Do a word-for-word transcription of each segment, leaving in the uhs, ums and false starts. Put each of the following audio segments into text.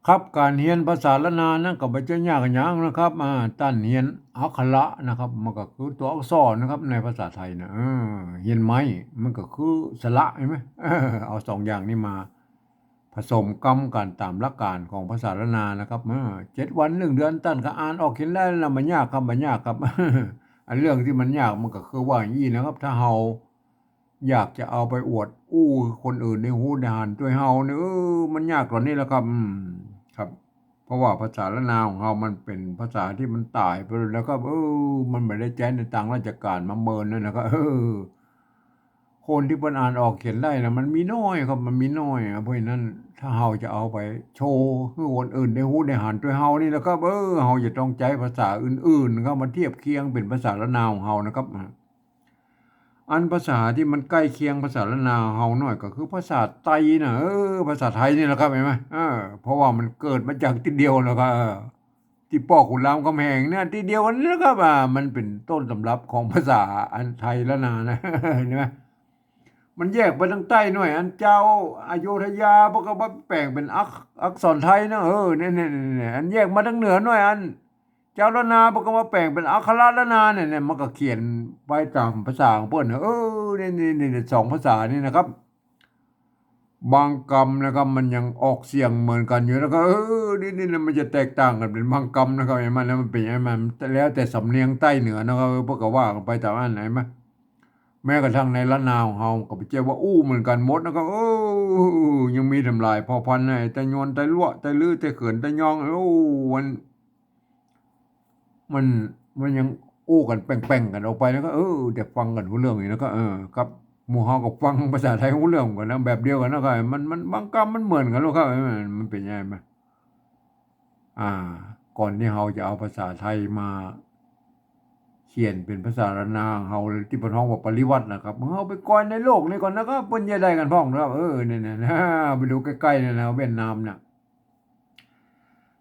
ครับ ก๋านเฮียนภาษาล้านนานั้นก็บ่ใจ้ยากหยังนะครับ อ่า ต้านเฮียนอักขระนะครับ มันก็คือตั๋วอักษรนะครับ ในภาษาไทยนะ เออ เฮียนไม้ มันก็คือสระ หันก่อ เออ เอาสองอย่างนี้มาผสมกำกั๋นต๋ามหลักก๋านของภาษาล้านนานะครับ เออ เจ็ดวันหนึ่งเดือน ต้านก็อ่านออกเขียนได้แล้ว บ่ยากครับ บ่ยากครับ อันเรื่องตี้มันยากมันก็คือว่าอย่างอี้นะครับ ถ้าเฮา อยากจะเอาไปอวดอู้คนอื่นได้ฮู้ได้หันตวยเฮาเนี่ย เออ มันยากต๋อนนี้แหละครับ อืม ครับ เพราะว่าภาษาล้านนาของเฮามันเป๋นภาษาตี้มันต๋ายไปแล้วครับ เออ มันบ่ได้ใจ๊ในตางราชก๋านมาเมินนั่นนะครับ เออ คนตี้เปิ้นอ่านออกเขียนได้นะ มันมีน้อยครับ มันมีน้อยอะ เพราะฉะนั้นถ้าเฮาจะเอาไปโชว์หื้อคนอื่นได้ฮู้ได้หันตวยเฮานี่นะครับ เออ เฮาจะต้องใจ๊ภาษาอื่นๆ เข้ามาเทียบเคียงเป๋นภาษาล้านนาของเฮานะครับ อันภาษาตี้มันใก้เคียงภาษาล้านนาเฮาหน้อยก็คือภาษาไตนะ เออ ภาษาไทยนี่แหละครับ หันก่อ เออ เพราะว่ามันเกิดมาจากตี้เดียวแล้วก็ เออ ตี้ป้อขุนรามคำแหงเนี่ย ตี้เดียวกั๋นนี่แหละครับ อ่า มันเป๋นต้นตำรับของภาษาอันไทยล้านนานะ หันก่อ มันแยกไปตางใต้หน้อย อันจาวอโยธยาเปิ้นก็มาแป๋งเป๋นอัก อักษรไทยนะ เออ เนี่ยๆๆ อันแยกมาตางเหนือหน้อย อัน จาวล้านนาเปิ้นก็มาแป๋งเป๋นอักขระล้านนาเนี่ย เนี่ย มันก็เขียนไปต๋ามภาษาของเปิ้นนะ เออ นี่ๆๆ สองภาษานี่นะครับ บางกำนะครับ มันยังออกเสียงเหมือนกั๋นอยู่นะครับ เออ นี่ๆๆ มันจะแตกต่างกั๋นเป๋นบางกำนะครับ หันก่อ แล้วมันเป๋น หันก่อ มันแล้วแต่สำเนียงใต้เหนือนะครับ เออ เปิ้นก็ว่ากั๋นไปต๋ามอัน หันก่อ แม้กระทั่งในล้านนาของเฮาก็บ่ใจ้ว่าอู้เหมือนกั๋นหมดนะครับ เออ ยังมีตำหลายผ่อพันธุ์นะ ไอ้ไตยวน ไตลัวะ ไตลื้อ ไตเขิน ไตยอง โอ้ มัน มัน มันยังอู้กั๋นแป่งๆ กั๋นออกไปนะก็ เออ แต่ฟังกั๋นฮู้เรื่องอยู่นะก็ เออ ครับ หมู่เฮาก็ฟังภาษาไทยฮู้เรื่องกั๋นนะ แบบเดียวกั๋นนะก็ มัน มัน บางกำมันเหมือนกั๋นแล้วครับ เออ มันเป๋นยังไงมัน อ่า ก่อนตี้เฮาจะเอาภาษาไทยมาเขียนเป๋นภาษาล้านนาของเฮา ตี้เปิ้นฮ้องว่าปริวรรตนะครับ เฮาไปก่อยในโลกนี้ก่อนนะครับ เปิ้นจะได้กั๋นพ่องนะครับ เออ เนี่ยๆ นะ ไปดูใก้ๆ เนี่ยนะ เวียดนามเนี่ย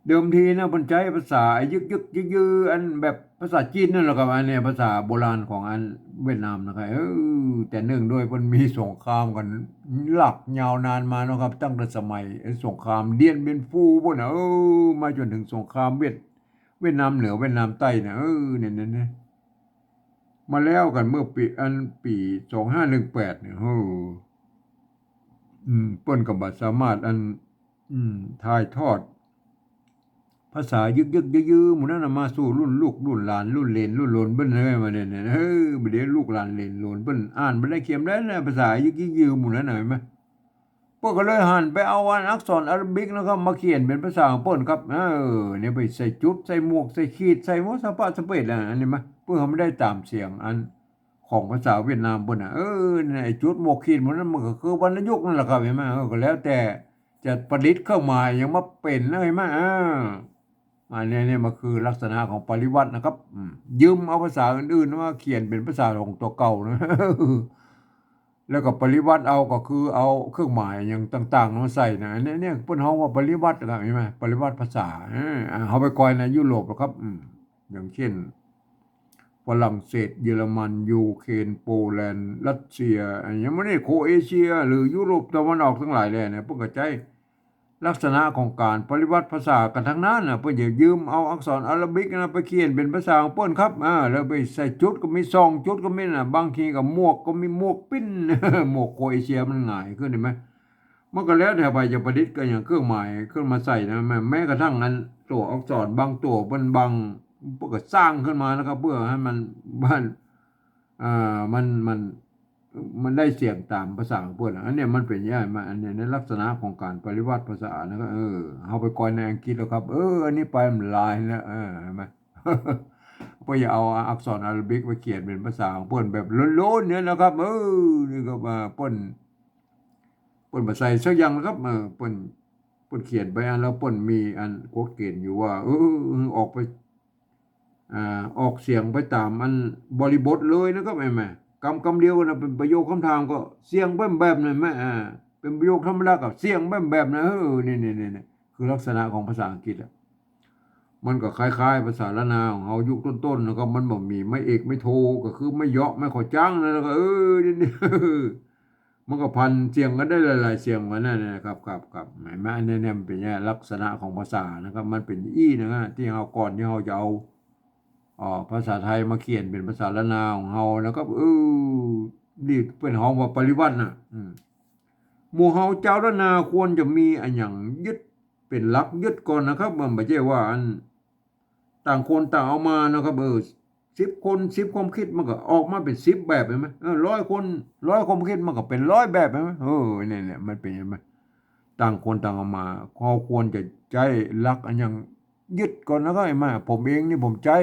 เดิมทีนะ เปิ้นใจ๊ภาษายึกๆ ยื้อๆ อันแบบภาษาจีนนั่นแหละครับ อันเนี้ยภาษาโบราณของอันเวียดนามนะครับ เออ แต่เนื่องด้วยเปิ้นมีสงครามกั๋นหลากยาวนานมาเนาะครับ ตั้งแต่สมัยไอ้สงครามเตียนเบียนฟู่ปู๊นน่ะ เออ มาจ๋นเถิงสงครามเวียด เวียดนามเหนือ เวียดนามใต้น่ะ เออ เนี่ยๆๆ มาแล้วกั๋นเมื่อปี๋ อันปี๋สองห้าหนึ่งแปดเนี่ย เออ อืม เปิ้นก็บ่สามารถอัน อืม ถ่ายทอดภาษายึกๆ ยื้อๆ หมู่นั้นน่ะ มาสู่รุ่นลูกรุ่นหลานรุ่นเหลนรุ่นโหลนเปิ้นเลย มาเนี่ยๆ เออ บ่าเดี่ยวลูกหลานเหลนโหลนเปิ้นอ่านบ่ได้เขียนบ่ได้นะ ภาษายึกๆ ยื้อๆ หมู่นั้นน่ะ หันก่อ เปิ้นก็เลยหันไปเอาอันอักษรอาราบิกนะครับ มาเขียนเป๋นภาษาของเปิ้นครับ เออ เนี่ยไปใส่จุด ใส่หมวก ใส่ขีด ใส่หมดสะพะสะเปดแล้ว อันนี้มา เปิ้นก็บ่ได้ต๋ามเสียงอัน ของภาษาเวียดนามเปิ้นน่ะ เออ เนี่ย ไอ้จุดหมวกขีดหมู่นั้นมันก็คือวรรณยุกต์นั่นแหละครับ หันก่อ เออ ก็แล้วแต่จะประดิษฐ์เครื่องหมายหยังมาเป๋นนะ หันก่อ เออ อันเนี้ย เนี่ยมันคือลักษณะของปริวรรตนะครับ อืม ยืมเอาภาษาอื่นๆ มาเขียนเป๋นภาษาของตั๋วเก่านะ แล้วก็ปริวรรตเอา ก็คือเอาเครื่องหมายหยังต่างๆ มาใส่นะ อันเนี้ย เนี่ยเปิ้นฮ้องว่าปริวรรตนะครับ หันก่อ ปริวรรตภาษา เออ อ่า เฮาไปก่อยในยุโรปนะครับ อืม อย่างเช่น ฝรั่งเศส เยอรมัน ยูเครน โปแลนด์ รัสเซีย อะหยังหมู่นี้ โครเอเชีย หรือยุโรปตะวันออกตังหลายแลเนี่ย เปิ้นก็ใจ๊ลักษณะของก๋านปริวรรตภาษากั๋นตังนั้นน่ะ เปิ้นจะยืมเอาอักษรอาราบิกนะไปเขียนเป๋นภาษาของเปิ้นครับ อ่า แล้วไปใส่จุดก็มี สองจุดก็มีน่ะ บางทีก็หมวกก็มี หมวกปิ้น หมวกโครเอเชียมันหงายขึ้น หันก่อ มันก็แล้วแต่ใผจะประดิษฐ์กั๋นหยังเครื่องหมายขึ้นมาใส่นะ แม้ แม้กระทั่งอันตั๋วอักษรบางตั๋วเปิ้นบาง เปิ้นก็สร้างขึ้นมานะครับ เพื่อหื้อมัน มัน อ่า มัน มัน มันได้เสียงต๋ามภาษาของเปิ้นอะ อันเนี้ยมันเป๋นอย่างนั้น อันเนี้ยในลักษณะของก๋านปริวรรตภาษานะครับ เออ เฮาไปก่อยในอังกฤษแล้วครับ เออ อันนี้ไปมันหลายแล้ว เออ หันก่อ เปิ้นจะเอาอักษรอาราบิกไปเขียนเป๋นภาษาของเปิ้นแบบโล้นๆ เนี่ยนะครับ เออ นี่ก็ว่าเปิ้น เปิ้นบ่ใส่สักอย่างนะครับ เออ เปิ้น เปิ้นเขียนไปอันแล้วเปิ้นมีอันกฎเกณฑ์อยู่ว่า เออ ออกไป อ่า ออกเสียงไปต๋ามอันบริบทเลยนะครับ หันก่อ กำ กำเดียวนะ เป๋นประโยคคำถามก็เสียงเป๋นแบบนั้นแหม อ่า เป๋นประโยคธรรมดาก็เสียงเป๋นแบบนั้น เออ นี่ๆๆๆ คือลักษณะของภาษาอังกฤษอะ มันก็คล้ายๆ ภาษาล้านนาของเฮายุคต้นๆ นะครับ มันบ่มีไม้เอกไม้โท ก็คือไม้เหยาะไม้ขอจ้างนั่นแหละ ก็ เออ นี่ๆ มันก็ผันเสียงกั๋นได้หลายๆ เสียงกั๋นนั่นนะครับ ครับ ครับ เห็นไหม อันนี้เนี่ยมันเป๋นลักษณะของภาษานะครับ มันเป๋นอี้นะฮะ ตี้เฮาก่อนตี้เฮาจะเอา อ่า ภาษาไทยมาเขียนเป๋นภาษาล้านนาของเฮานะครับ เออ นี่เปิ้นฮ้องว่าปริวรรตน่ะ อืม หมู่เฮาจาวล้านนาควรจะมีอะหยังยึดเป๋นหลักยึดก่อนนะครับ มันบ่ใจ้ว่าอัน ต่างคนต่างเอามานะครับ เออ สิบคน สิบความคิดมันก็ออกมาเป๋นสิบแบบ หันก่อ เออ ร้อยคน ร้อยความคิดมันก็เป๋นร้อยแบบ หันก่อ เออ เนี่ย เนี่ย มันเป๋น หันก่อ ต่างคนต่างเอามา เฮาควรจะใจ๊หลักอะหยังยึดก่อนนะครับ หันก่อ ผมเองนี่ผมใจ๊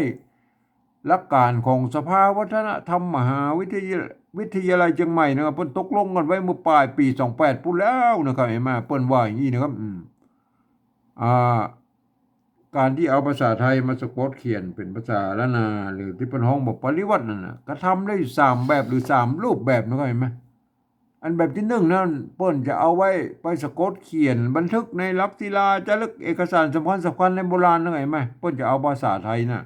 หลักการของสภาวัฒนธรรมมหาวิทยา วิทยาลัยเจียงใหม่นะครับ เปิ้นตกลงกั๋นไว้เมื่อป๋ายปี๋สองแปดปู๊นแล้วนะครับ หันก่อ เปิ้นว่าอย่างอี้นะครับ อืม อ่า ก๋านตี้เอาภาษาไทยมาสะกดเขียนเป๋นภาษาล้านนา หรือตี้เปิ้นฮ้องว่าปริวรรตนั่นน่ะ ก็ทำได้อยู่สามแบบหรือสามรูปแบบนะครับ หันก่อ อันแบบตี้นึ่งนั้น เปิ้นจะเอาไว้ไปสะกดเขียนบันทึกในหลักศิลาจารึกเอกสารสำคัญสำคัญในโบราณนะครับ หันก่อ เปิ้นจะเอาภาษาไทยน่ะ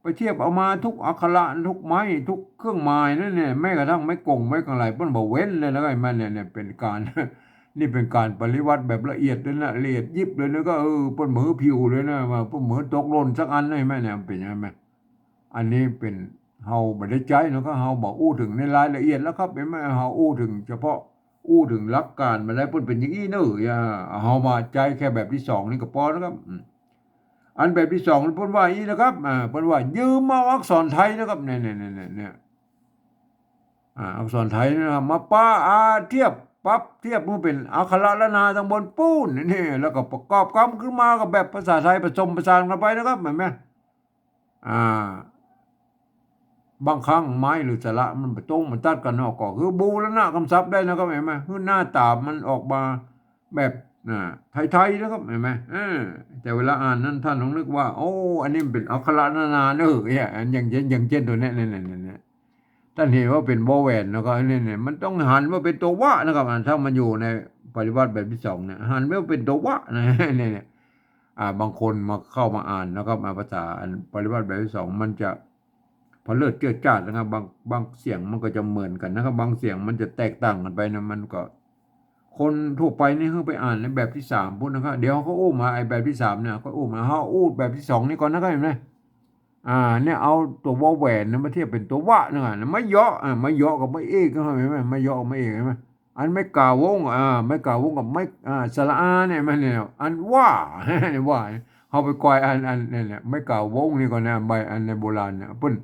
ไปเทียบเอามาทุกอักขระ ทุกไม้ ทุกเครื่องหมายนั่นเนี่ย แม้กระทั่งไม้กงไม้กังไหล เปิ้นบ่เว้นเลยนะครับ หันก่อ เนี่ย เนี่ยเป๋นก๋าน นี่เป๋นก๋านปริวรรตแบบละเอียดเลยนะ ละเอียดยิบเลยนะ ก็ เออ เปิ้นบ่หื้อผิวเลยนะ ว่าเปิ้นบ่หื้อตกหล่นสักอันนะ หันก่อ เนี่ย มันเป๋นอย่างนั้นไหม อันนี้เป๋น เฮาบ่ได้ใจ๊เนาะ ก็เฮาบ่อู้เถิงในรายละเอียดแล้วครับ หันก่อ เฮาอู้เถิงเฉพาะ อู้เถิงหลักก๋านมาแล้ว เปิ้นเป๋นอย่างอี้เนาะ อย่า เฮามาใจ๊แค่แบบตี้สองนี่ก็ปอนะครับ อืม อันแบบตี้สองเปิ้นว่าอี้นะครับ อ่า เปิ้นว่ายืมเอาอักษรไทยนะครับ เนี่ย เนี่ย เนี่ย เนี่ย อ่า อักษรไทยนะครับ มาปะ อ่า เทียบ ปรับเทียบหื้อเป๋นอักขระล้านนาตังบนปู๊น นี่ แล้วก็ประกอบกำขึ้นมากับแบบภาษาไทยผสมผสานกั๋นไปนะครับ หันก่อ อ่า บางครั้งไม้หรือสระมันบ่ตรงบ่ตัดกั๋นเนาะ ก็คือบูรณะกำศัพท์ได้นะครับ หันก่อ หื้อหน้าต๋ามันออกมาแบบ อ่า ไทยๆ นะครับ หันก่อ เออ แต่เวลาอ่านนั้นต้านต้องนึกว่า โอ้ อันนี้มันเป๋นอักขระล้านนาเนาะ เนี่ย อันอย่างเจ้น อย่างเจ้นตั๋วเนี้ย เนี่ย เนี่ย เนี่ย ต้านหันว่าเป๋นวอแหวนแล้วก็อันนี้เนี่ย มันต้องหันว่าเป๋นตั๋ววะนะครับ อ่า ถ้ามันอยู่ในปริวรรตแบบตี้สองเนี่ย หันว่าเป๋นตั๋ววะนะ เนี่ย เนี่ย อ่า บางคนมาเข้ามาอ่านนะครับ อ่า ภาษาอันปริวรรตแบบตี้สอง มันจะพะเลิศเจิดจ้าดนะครับ บาง บางเสียงมันก็จะเหมือนกั๋นนะครับ บางเสียงมันจะแตกต่างกั๋นไปนะ มันก็ คนทั่วไปนี่หื้อไปอ่านในแบบตี้สามปู๊นนะครับ เดี๋ยวเขาอู้มาไอ้แบบตี้สามเนี่ย เขาอู้มา เฮาอู้แบบตี้สองนี่ก่อนนะครับ หันก่อ อ่า เนี่ย เอาตั๋ววอแหวนเนี่ยมาเทียบเป๋นตั๋ววะนะครับ ไม้เหยาะ อ่า ไม้เหยาะกับไม้เอกนะครับ หันก่อ ไม้เหยาะกับไม้เอก หันก่อ อันไม้ก๋าวง อ่า ไม้ก๋าวงกับไม้ อ่า สระอาเนี่ย มันเนี่ย อันว่า เนี่ยว่า เฮาไปกอยอัน อัน เนี่ย เนี่ย ไม้ก๋าวงนี่ก่อนนะ ใบอันในโบราณเนี่ย เปิ้น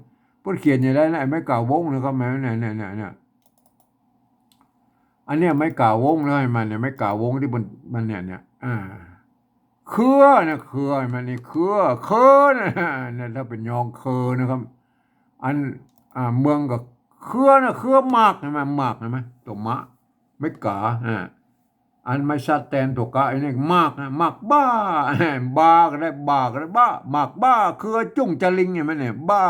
เปิ้นเขียนอย่างไรนะ ไอ้ไม้ก๋าวงนะครับ เนี่ย เนี่ย เนี่ย เนี่ย อันเนี้ยไม้ก๋าวงนะ หันก่อ เนี่ย ไม้ก๋าวงตี้เปิ้น มันเนี่ย เนี่ย อ่า เครือนะ เครือ หันก่อ เนี่ย เครือ เคอนะ เนี่ย ถ้าเป๋นยองเคอนะครับ อัน อ่า เมืองก็เครือนะ เครือหมาก หันก่อ หมาก หันก่อ ตั๋วมะ ไม้ก๋า อ่า อันไม้สัตว์แตนตั๋วกะ อันนี้หมากนะ หมากบ้า บ้าก็ได้ บ้าก็ได้ บ้า หมากบ้า เครือจุ่งจาลิง หันก่อ เนี่ย บ้า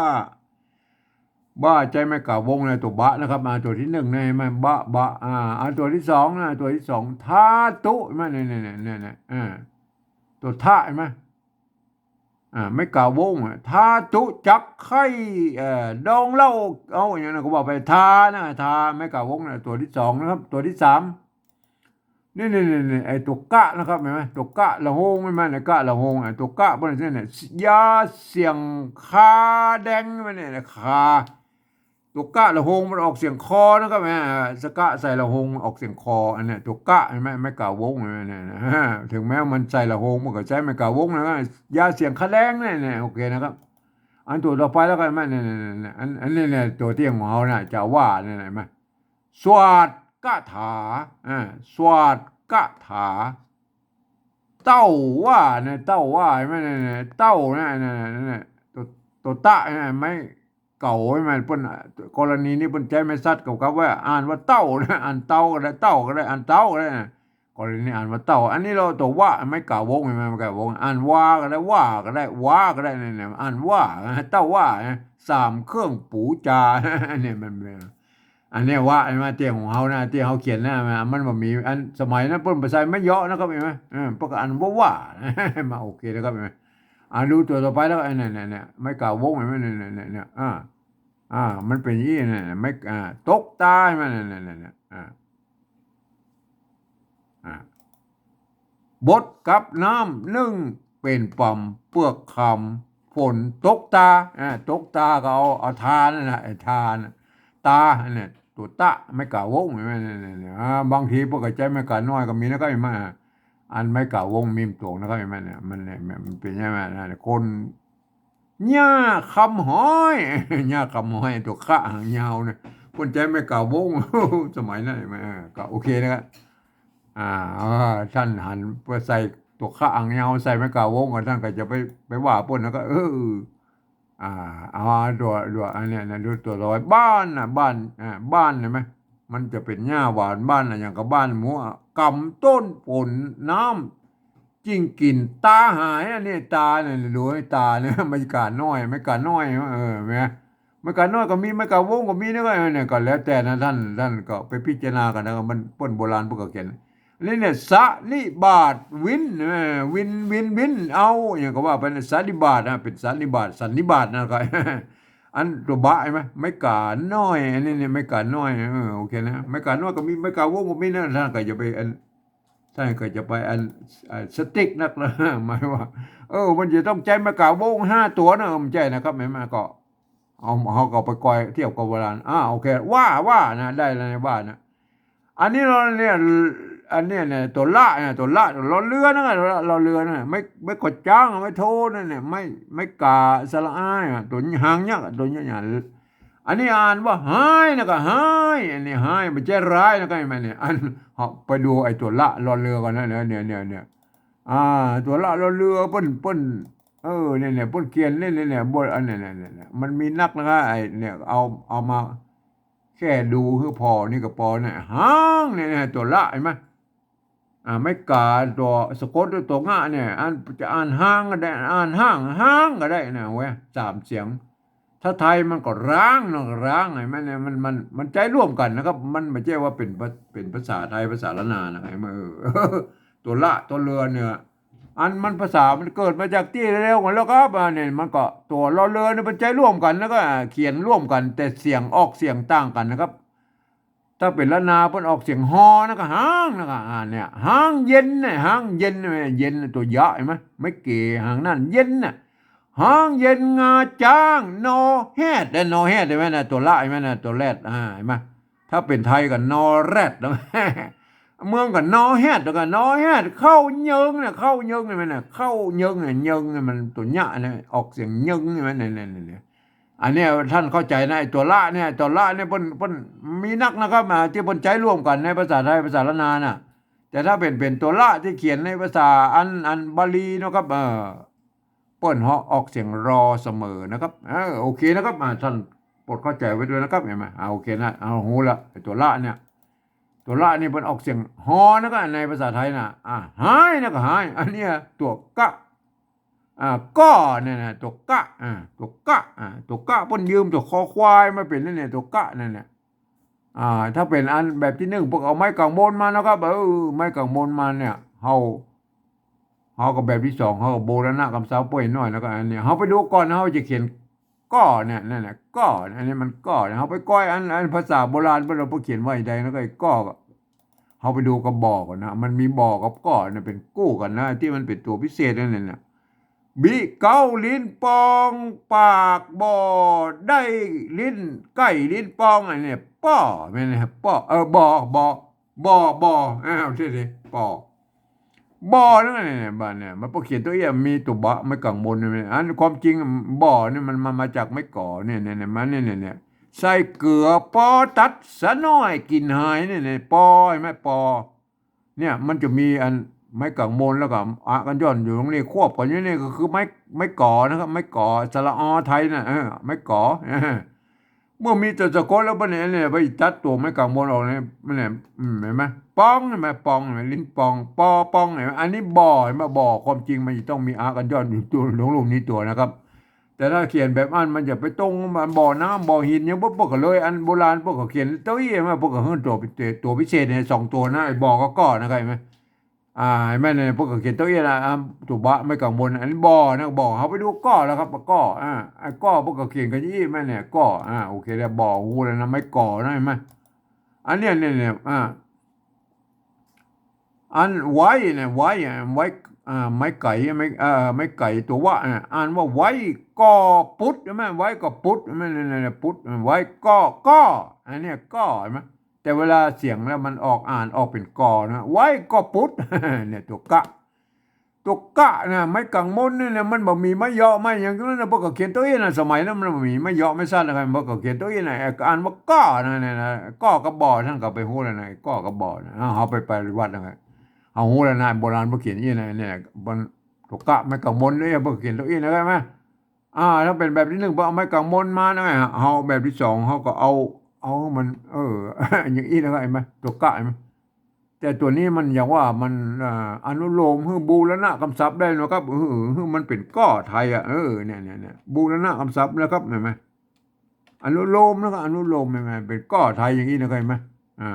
บ้าใจ๊ไม้ก๋าวงในตั๋วบะนะครับ อ่า ตั๋วตี้นึ่งเนี่ย หันก่อ บะ บะ อ่า อันตั๋วตี้สองนะ ตั๋วตี้สอง ทาตุ หันก่อ เนี่ย เนี่ย เนี่ย เนี่ย อ่า ตั๋วทะ หันก่อ อ่า ไม้ก๋าวงอะ ทาตุจักไข้ เอ่อ ดองเหล้า เอาอย่างนั้นก็ว่าไป ทานะ ทา ไม้ก๋าวงนะ ตั๋วตี้สองนะครับ ตั๋วตี้สาม นี่ นี่ นี่ นี่ ไอ้ตั๋วกะนะครับ หันก่อ ตั๋วกะละโฮง หันก่อ เนี่ย กะละโฮง ไอ้ตั๋วกะพวกนี้เนี่ย ยาเสียงคาแดง หันก่อ เนี่ย คา ตั๋วกะละโฮงมันออกเสียงคอนะครับ หันก่อ สะกะใส่ละโฮงออกเสียงคอ อันเนี้ยตั๋วกะ หันก่อ ไม้ก๋าวง หันก่อ เนี่ย นะ เถิงแม้มันใส่ละโฮง มันก็ใจ๊ไม้ก๋าวงนะครับ ยาเสียงคาแดงเนี่ย เนี่ย โอเคนะครับ อันตั๋วต่อไปแล้วกัน หันก่อ เนี่ย เนี่ย เนี่ย อัน อันนี้เนี่ย ตั๋วเตี้ยงของเฮาน่ะ จะว่าเนี่ย หันก่อ สวาทคาถา อ่า สวาทคาถา เต้าว่าเนี่ย เต้าว่า หันก่อ เนี่ย เนี่ย เต้าเนี่ย เนี่ย เนี่ย ตั๋ว ตั๋วตะเนี่ย ไม้เก๋า หันก่อ เปิ้น กรณีนี้เปิ้นใจ๊ไม้สัตว์เก๋ากับว่า อ่านว่าเต้านะ อ่านเต้าก็ได้ เต้าก็ได้ อ่านเต้าก็ได้นะ กรณีอ่านว่าเต้า อันนี้ลอตั๋ววะ ไม้ก๋าวง หันก่อ ไม้ก๋าวง อ่านวาก็ได้ ว่าก็ได้ ว้าก็ได้ เนี่ย เนี่ย อ่านว่า เต้าว่านะ สามเครื่องปู๋จา เนี่ยมัน อันเนี้ยว่า หันก่อ เตี้ยงของเฮานะ เตี้ยงเฮาเขียนนะ มันบ่มี อันสมัยนั้นเปิ้นบ่ใส่ไม้เหยาะนะครับ หันก่อ เออ เปิ้นก็อ่านว่าว่า มา โอเคนะครับ หันก่อ อ่า ดูตั๋วต่อไปแล้ว ไอ้เนี่ย เนี่ย เนี่ย ไม้ก๋าวง หันก่อ เนี่ย เนี่ย เนี่ย เนี่ย อ่า อ่า มันเป๋นอย่างนี้ เนี่ย เนี่ย ไม้ อ่า ตกตา หันก่อ เนี่ย เนี่ย เนี่ย เนี่ย อ่า อ่า บดกับน้ำนึ่งเป๋นป๋ำเปื้อคำ ฝนตกตา อ่า ตกตาก็เอา เอาตานั่นแหละ ไอ้ตาน่ะ ตาเนี่ย ตั๋วตะ ไม้กาวง เห็นไหมเนี่ย เนี่ย เนี่ย อ่า บางทีเปิ้นก็ใจ๊ไม้กาน้อยก็มีนะครับ เห็นไหม อันไม้กาวงมีตั๋วนะครับ เห็นไหมเนี่ย มันเนี่ย มันเป๋นอย่างนั้นนะ คน ย่าคำฮ้อย ย่าคำฮ้อย ตั๋วขะหางยาวเนี่ย เปิ้นใจ๊ไม้กาวง สมัยนั้น เห็นไหม เออ ก็โอเคนะครับ อ่า อ่า ต้านหันไปใส่ตั๋วขะหางยาว ใส่ไม้กาวง ก็ต้านก็จะไป ไปว่าเปิ้นนะ ก็ เออ อ่า เอาตั๋ว ตั๋ว อันเนี้ยนะ ดูตั๋วต่อไป บ้านน่ะ บ้าน อ่า บ้านเห็นไหม มันจะเป๋นหญ้าหวาน บ้านน่ะ อย่างกับบ้านหมูอะ กำต้นฝนน้ำ จึงกิ๋นตาหาย อันนี้ตาเนี่ย ดูไอ้ตาเนี่ย ไม้กาน้อย ไม้กาน้อย เออ แหม ไม้กาน้อยก็มี ไม้กาวงก็มีนะ ก็ เออ เนี่ย ก็แล้วแต่นะ ต้าน ต้านก็ไปพิจารณากั๋นนะ มันเปิ้นโบราณเปิ้นก็เขียน อันนี้เนี่ย สันนิบาตวิน เออ วิน วิน วิน เอา อย่างก็ว่าไปนะ สันนิบาตนะ เป๋นสันนิบาต สันนิบาตนะ ก็ อันตั๋วบะเห็นไหม ไม้กาน้อย อันนี้เนี่ย ไม้กาน้อย เออ โอเคนะ ไม้กาน้อยก็มี ไม้กาวงก็มีนะ ต้านก็จะไปอัน ต้านก็จะไปอัน อ่า สติ๊กนักนะ หมายว่า เออ มันจะต้องใจ๊ไม้กาวงห้าตั๋วนะ เออ บ่ใจ้นะครับ แหม มันก็ เอา เฮาก็ไปกอยเทียบกับโบราณ อ่า โอเค ว่า ว่านะ ได้แล้วนะ ว่านะ อันนี้เฮาเนี่ย อันเนี้ยเนี่ย ตั๋วละเนี่ย ตั๋วละ ตั๋วรอเรือนะ ตั๋วละ รอเรือนะ ไม้ ไม้กอจ๊าง ไม้โทนั่นเนี่ย ไม้ ไม้กาสระอาอะ ตั๋วหางยักษ์อะ ตั๋วเนี้ยเนี่ย อันนี้อ่านว่าฮ้ายนะ ก็ฮ้าย อันนี้ฮ้าย บ่ใจ้ร้ายนะ ก็เห็นไหมเนี่ย อัน เฮาไปดูไอ้ตั๋วละ รอเรือก่อนนะ เนี่ย เนี่ย เนี่ย เนี่ย อ่า ตั๋วละ รอเรือ เปิ้น เปิ้น เออ เนี่ย เนี่ย เปิ้นเขียน เนี่ย เนี่ย เนี่ย บท อัน เนี่ย เนี่ย เนี่ย เนี่ย มันมีนักนะ ไอ้ เนี่ย เอา เอามา แค่ดูหื้อผ่อนี่ก็ปอเนี่ย ฮ้าง เนี่ย เนี่ย ตั๋วละ หันก่อ อ่า ไม้ก๋า ตั๋วสะกด ตั๋วงะเนี่ย อันจะอ่านฮ้างก็ได้ อ่านฮ้าง ฮ้างก็ได้นะเว้ย สามเสียง ถ้าไทยมันก็ฮ้างเนาะ ฮ้าง หันก่อ เนี่ย มัน มัน มันใจ๊ร่วมกั๋นนะครับ มันบ่ใจ้ว่าเป๋นภา เป๋นภาษาไทย ภาษาล้านนานะ หันก่อ เออ ตั๋วละ ตั๋วเรือเนี่ย อันมันภาษามันเกิดมาจากตี้เดียวกั๋นแล้วครับ อ่า เนี่ย มันก็ตั๋วรอเรือเนี่ยมันใจ๊ร่วมกั๋น แล้วก็เขียนร่วมกั๋น แต่เสียงออกเสียงต่างกั๋นนะครับ ถ้าเป๋นล้านนาเปิ้นออกเสียงฮอนะก็ฮ้างนะก็ อ่า เนี่ย ฮ้างเย็นเนี่ย ฮ้างเย็นเนี่ย เย็นเนี่ย ตั๋วยะหันก่อ ไม้เก๋ หางนั่น เย็นน่ะ ฮ้างเย็นงาจ๊าง นอแฮด แต่นอแฮดหันก่อ ตั๋วละ หันก่อ ตั๋วแรด อ่า หันก่อ ถ้าเป๋นไทยก็นอแรดนะ เมืองก็นอแฮด แล้วก็นอแฮด เข้าเยิงเนี่ย เข้าเยิงเนี่ย หันก่อ เข้าเยิงเนี่ย เยิงเนี่ย มันตั๋วยะเนี่ย ออกเสียงเยิงเนี่ย หันก่อ เนี่ย เนี่ย เนี่ย อันเนี้ยต้านเข้าใจ๋นะ ไอ้ตั๋วละเนี่ย ตั๋วละเนี่ยเปิ้น เปิ้นมีนักนะครับ อ่า ตี้เปิ้นใจ๊ร่วมกั๋นในภาษาไทย ภาษาล้านนาน่ะ แต่ถ้าเป๋น เป๋นตั๋วละตี้เขียนในภาษาอัน อันบาลีเนาะครับ เออ เปิ้นฮ้องออกเสียงรอเสมอนะครับ เออ โอเคนะครับ อ่า ต้านโปรดเข้าใจ๋ไว้ด้วยนะครับ หันก่อ อ่า โอเคนะ เอา ฮู้ละ ไอ้ตั๋วละเนี่ย ตั๋วละนี่เปิ้นออกเสียงฮอนะก็ ในภาษาไทยน่ะ อ่า ฮ้ายนะก็ฮ้าย อันเนี้ยตั๋วกะ อ่า ก้อเนี่ยนะ ตั๋วกะ อ่า ตั๋วกะ อ่า ตั๋วกะ เปิ้นยืมตั๋วคอควายมาเป๋นนั่นเนี่ย ตั๋วกะนั่นเนี่ย อ่า ถ้าเป๋นอันแบบตี้นึ่ง เปิ้นเอาไม้ก๋างบนมานะครับ เออ ไม้ก๋างบนมาเนี่ย เฮา เฮาก็แบบตี้สอง เฮาก็บูรณะกำเซ้าเปิ้นหน่อย แล้วก็อันเนี้ย เฮาไปดูก่อน เฮาจะเขียนก้อเนี่ย นั่นแหละ ก้อ อันนี้มันก้อเนี่ย เฮาไปก้อยอัน อันภาษาโบราณเปิ้นเอาไปเขียนไว้ใด แล้วก็ไอ้ก้อก็ เฮาไปดูกับบ่อก่อนนะ มันมีบ่อกับก้อเนี่ยเป๋นกู้กั๋นนะ ตี้มันเป๋นตั๋วพิเศษนั่นน่ะ บิเก๊าลิ้นปอง ปากบ่อ ได้ลิ้น ใก้ลิ้นปอง อันเนี้ย ป้อ แม่นไหมครับ ป้อ เออ บ่อ บ่อ บ่อ บ่อ อ้าว เสียที ป้อ บ่อ นั่นแหละเนี่ย บ่อเนี่ย มันพอเขียนตั๋วเอี้ยะ มีตั๋วบะ ไม้ก๋างบนเนี่ย อันความจริงบ่อเนี่ยมันมา มาจากไม้ก๋อเนี่ย เนี่ย เนี่ย มาเนี่ย เนี่ย เนี่ย ใส่เกือปอตัดสะน้อย กิ๋นหายเนี่ย เนี่ย ปอ หันก่อ ปอ เนี่ย มันจะมีอันไม้ก๋างบน แล้วก็อะกัญญอนอยู่ตรงนี้ ควบกั๋นอยู่นี่ ก็คือไม้ ไม้ก๋อนะครับ ไม้ก๋อ สระออไทยน่ะ เออ ไม้ก๋อ เมื่อมีตั๋วสะกดแล้วเปิ้นเนี่ย เนี่ย ไปตัดตั๋วไม้ก๋างบนออกเนี่ย มันเนี่ย อืม หันก่อ ปอง หันก่อ ปอง หันก่อ ลิ้นปอง ปอปอง หันก่อ อันนี้บ่อ หันก่อ บ่อ ความจริงมันจะต้องมีอะกัญญอนอยู่ตั๋ว หลวงลูกนี้ตั๋วนะครับ แต่ถ้าเขียนแบบอั้นมันจะไปตรง มันบ่อน้ำ บ่อหิน หยังบ่ บ่ก็เลย อันโบราณพวกเขาเขียนตั๋วอี้มา พวกเขาหื้อตั๋วพิเศษ ตั๋วพิเศษเนี่ย สองตั๋วนะ ไอ้บ่อกับก้อนะ เข้าใจ๋ไหม อ่า หันก่อ เนี่ย พวกเขาเขียนตั๋วอี้นะ อ่า ตั๋วบะ ไม้ก๋างบน อันนี้บ่อนะ บ่อ เฮาไปดูก้อแล้วครับ ก้อ อ่า ไอ้ก้อ พวกเขาเขียนกั๋นอี้ หันก่อ เนี่ย ก้อ อ่า โอเคแล้ว บ่อ ฮู้แล้วนะ ไม้ก๋อนะ หันก่อ อันเนี้ย เนี่ย เนี่ย อ่า อันไว้เนี่ย ไว้อะ ไว้ อ่า ไม้ไก่ ไม้ เอ่อ ไม้ไก่ ตั๋ววะเนี่ย อ่านว่าไว้ก่อปุด ใช่ไหม ไว้ก่อปุด ใช่ไหม เนี่ย เนี่ย เนี่ย ปุด ไว้ก่อ ก่อ อันเนี้ยก่อ ใช่ไหม แต่เวลาเสียงแล้วมันออก อ่านออกเป๋นกอนะ ไว้ก่อปุด เนี่ย ตั๋วกะ ตั๋วกะนะ ไม้กังมนนี่นะ มันบ่มีไม้เหยาะไม้หยังนั้นนะ เปิ้นก็เขียนตั๋วอี้นะ สมัยนั้นมันบ่มีไม้เหยาะไม้สั้นนะ เปิ้นก็เขียนตั๋วอี้นะ อ่านว่าก่อนะ เนี่ยนะ ก่อกับบอ ต้านก็ไปฮู้แล้วนะ ก่อกับบอนะ เฮาไปปฏิบัตินะ เฮาฮู้แล้วนะ โบราณเปิ้นเขียนอี้นะ เนี่ย มันตั๋วกะ ไม้กังมนนี่ เปิ้นเขียนตั๋วอี้นะ ใจ้ไหม อ่า ถ้าเป๋นแบบตี้นึ่ง เปิ้นเอาไม้กังมนมานะ เฮาแบบตี้สอง เฮาก็เอา เอามัน เออ อย่างอี้นะ ใจ้ไหม ตั๋วกะ ใจ้ไหม แต่ตั๋วนี้มันอย่างว่ามัน อ่า อนุโลมหื้อบูรณะกำศัพท์ได้นะครับ หื้อ หื้อมันเป๋นก่อไทยอะ เออ เนี่ย เนี่ย เนี่ย บูรณะกำศัพท์นะครับ หันก่อ อนุโลมนะครับ อนุโลม หันก่อ เป๋นก่อไทยอย่างอี้นะ หันก่อ อ่า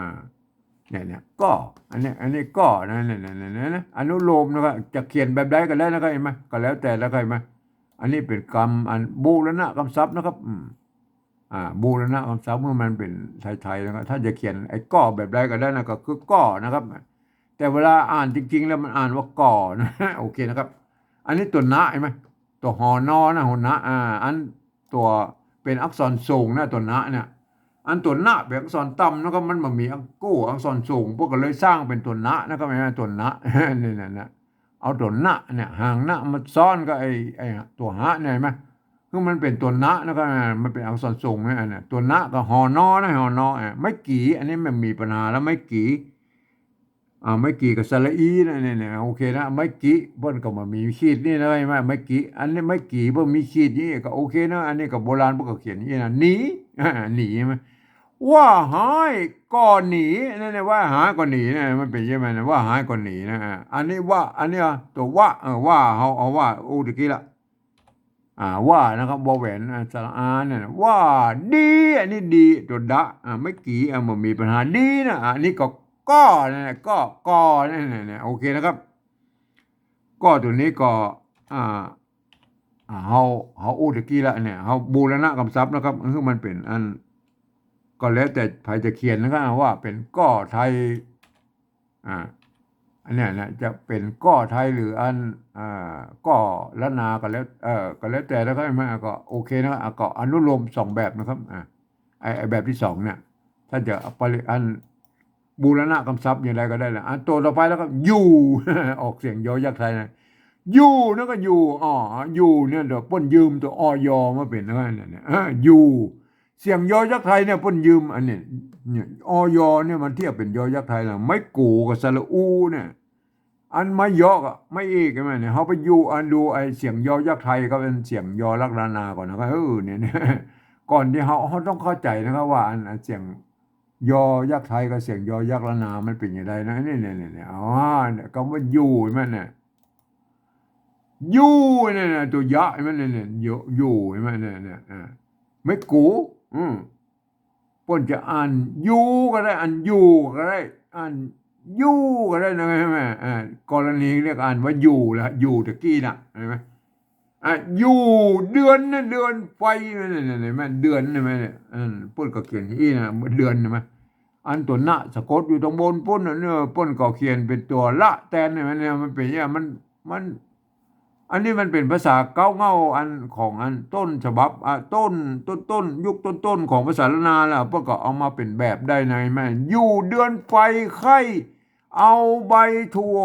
เนี่ย เนี่ย ก่อ อันนี้ อันนี้ก่อนะ เนี่ย เนี่ย เนี่ย เนี่ย อนุโลมนะครับ จะเขียนแบบใดก็ได้นะครับ หันก่อ ก็แล้วแต่นะครับ หันก่อ อันนี้เป๋นกำ อันบูรณะกำศัพท์นะครับ อืม อ่า บูรณะกำศัพท์ หื้อมันเป๋นไทยๆ นะครับ ถ้าจะเขียนไอ้ก่อแบบใดก็ได้นะ ก็คือก่อนะครับ แต่เวลาอ่านจริงๆ แล้วมันอ่านว่าก่อนะ โอเคนะครับ อันนี้ตั๋วนะ หันก่อ ตั๋วห น นะ หัวนะ อ่า อันตั๋วเป๋นอักษรสูงนะ ตั๋วนะเนี่ย อันตั๋วนะเป๋นอักษรต่ำนะครับ มันบ่มีอัก กู้อักษรสูง เปิ้นก็เลยสร้างเป๋นตั๋วนะนะครับ หันก่อ ตั๋วนะ นี่นะ นะ เอาตั๋วนะเนี่ย หางนะมาซ้อนกับไอ้ ไอ้ตั๋วหะเนี่ย หันก่อ คือมันเป๋นตั๋วนะนะครับ มันเป๋นอักษรสูงเนี่ย อันเนี่ย ตั๋วนะกับห น นะ ห น อ่ะ ไม้กี่ อันนี้มันมีปัญหาแล้ว ไม้กี่ อ่า ไม้กี่กับสระอีนะ เนี่ย เนี่ย โอเคนะ ไม้กี่ เปิ้นก็บ่มีขีดนี่นะ หันก่อ ไม้กี่ อันนี้ไม้กี่ เปิ้นมีขีดนี่ก็โอเคนะ อันนี้ก็โบราณเปิ้นก็เขียนอย่างนี้นะ หนี อ่า หนี หันก่อ ว่าหายก็หนี เนี่ย เนี่ย ว่าหายก็หนีเนี่ย มันเป๋นใจ้ไหมเนี่ย ว่าหายก็หนีนะ อ่า อันนี้ว่า อันนี้ อ่ะ ตั๋ววะ เออ ว่า เฮาเอาว่าอู้ตะกี้ละ อ่า ว่านะครับ วอแหวน อ่า สระอาเนี่ยนะ ว่าดี อันนี้ดี ตั๋วดะ อ่า ไม้กี่ อ่า บ่มีปัญหา ดีนะ อ่า อันนี้ก็ก่อนะ ก่อ ก่อ เนี่ย เนี่ย เนี่ย โอเคนะครับ ก่อตั๋วนี้ก็ อ่า อ่า เฮา เฮาอู้ตะกี้ละเนี่ย เฮาบูรณะกำศัพท์นะครับ คือมันเป๋นอัน ก็แล้วแต่ใผจะเขียนนะครับ ว่าเป๋นก่อไทย อ่า อันเนี้ยนะ จะเป๋นก่อไทยหรืออัน อ่า ก่อล้านนาก็แล้ว เอ่อ ก็แล้วแต่นะครับ หันก่อ ก็โอเคนะครับ อ่ะ ก็อนุโลมสองแบบนะครับ อ่า ไอ้ ไอ้แบบตี้สองเนี่ย ถ้าจะเอาไปอันบูรณะกำศัพท์อย่างใดก็ได้นะ อันตั๋วต่อไปแล้วก็อยู่ ออกเสียงยอยักษ์ไทยนะ อยู่นั่นก็อยู่ อ๋อ อยู่เนี่ย เดี๋ยวเปิ้นยืมตั๋ว อย มาเป๋นนะ เนี่ย เนี่ย อ่า อยู่ เสียงยอยักษ์ไทยเนี่ยเปิ้นยืมอันนี้ เนี่ย อย เนี่ยมันเทียบเป๋นยอยักษ์ไทยนะ ไม้กูกับสระอูเนี่ย อันไม้ยอกับไม้เอก หันก่อ เนี่ย เฮาไปอยู่ อันดูไอ้เสียงยอยักษ์ไทยกับอันเสียงยอยักษ์ล้านนาก่อนนะครับ เออ เนี่ย เนี่ย ก่อนตี้เฮา เฮาต้องเข้าใจ๋นะครับ ว่าอัน อันเสียงยอยักษ์ไทยกับเสียงยอยักษ์ล้านนามันเป๋นอย่างใดนะ เนี่ย เนี่ย เนี่ย เนี่ย อ๋อ เนี่ย กำว่าอยู่ หันก่อ เนี่ย อยู่เนี่ยนะ ตั๋วยะ หันก่อ เนี่ย เนี่ย อยู่ อยู่ หันก่อ เนี่ย เนี่ย อ่า ไม้กู อืม เปิ้นจะอ่านอยู่ก็ได้ อ่านอยู่ก็ได้ อ่านอยู่ก็ได้นะ หันก่อ อ่า กรณีเรียกอ่านว่าอยู่ละ อยู่ตะกี้น่ะ หันก่อ อ่ะ อยู่เดือนนะ เดือนไฟ หันก่อ เนี่ย หันก่อ เดือน หันก่อ เนี่ย อืม เปิ้นก็เขียนอี้นะ เดือน หันก่อ อันตั๋วนะสะกดอยู่ตางบนปู๊นน่ะ เนี่ย เปิ้นก็เขียนเป๋นตั๋วละแตน หันก่อ เนี่ย มันเป๋นอย่างเงี้ย มัน มัน อันนี้มันเป๋นภาษาเก๊าเง่าอันของอันต้นฉบับ อ่ะ ต้น ต้น ต้น ยุคต้นๆ ของภาษาล้านนาแล้ว เปิ้นก็เอามาเป๋นแบบได้ในแม่ อยู่เดือนไฟใค่เอาใบถั่ว